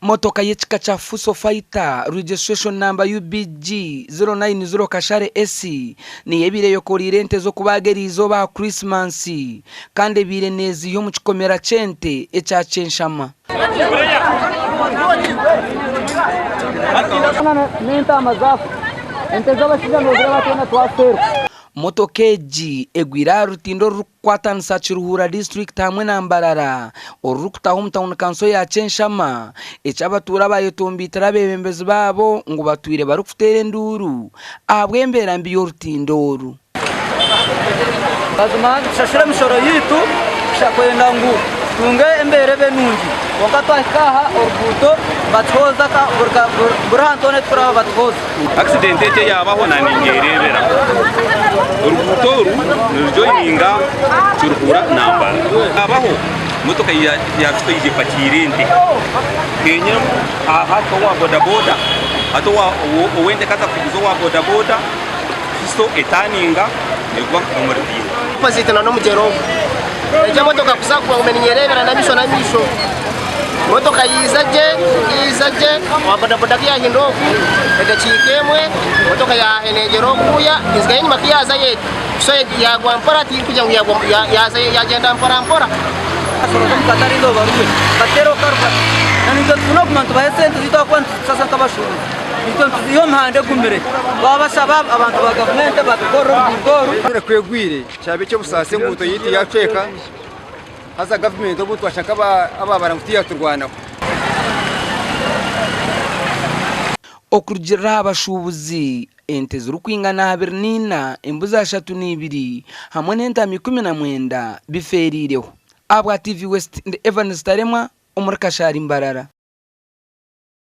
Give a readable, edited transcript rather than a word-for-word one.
Motoka y'ekika kya Fuso Fighter, registration number UBG 090 Kashare S, niyo ebaire eyokoreire ente z'okubaaga eriizooba aha Krisimansi kandi ebaire neeziiha omu kikomera ky'ente ekya Kyenshama. Motoka egi egwire aha rutindo orurikukwatanisa Kiruhura disiturikiti hamwe na Mbarara orurikutaha omu tauni kanso ya Kyenshama, eki abatuura bayetombeitire abeebembezi baabo ngu batwire barikuteera enduuru ahabw'embeera mbi y'orutindo oru. Mazima nitushashura emishoro yaitu kwenda ngu tutunge embeera ebe nungi kwonka twahika aha oruguuto nibatuhooza buri hantu hoona ahu turikuraba nibatuhooza. Accident egi eyabaho na ningerebera. Oruguuto oru nirujoininga Kiruhura na Mbarara. Habaho motoka ya Fuso eija epakiire ente. Kenyine aha hati owa bodaboda hati ow'ente ku aza kuguza owa bodaboda Fuso etaninga egwa omu rutindo. Opposite na n'omugyera ogu. Egyo emotoka kuza kugwa ngume ninyerebera n'amaisho n'amaisho. Emotoka yaija gye, yaija gye, owa bodaboda ku yaahindura oku, edakiika emwe, emotoka yaahenengyera okuuya, enziga y'enyima ku yaaza ye, so yaagwa mpora tirikugira ngu yaagwa yaaza yaagyenda mpora mpora. Abashobozi omu katare eizooba rimwe bateera okaru kati na naitwe twine okuguma nitubaha esente zaitu ahakuba nitushasha nk'abashuubuzi. Itwe nituziiha omu mihanda egumire. Twabashaba abantu ba gavumenti batukorere oruguuto oru. Enjura ku egwire kyaba eky'obusaasi enguuto yaitu yacweka haza gavumenti obu twashusha nk'abaabara ngu tiyaturwanaho. Okurugiirira aha bashuubuzi, ente zirikwingana aha 24, embuzi 32 hamwe n'entaama 19 bifeereireho. Ahabwa TV West, ndi Evans Taremwa omuri Kashari Mbarara.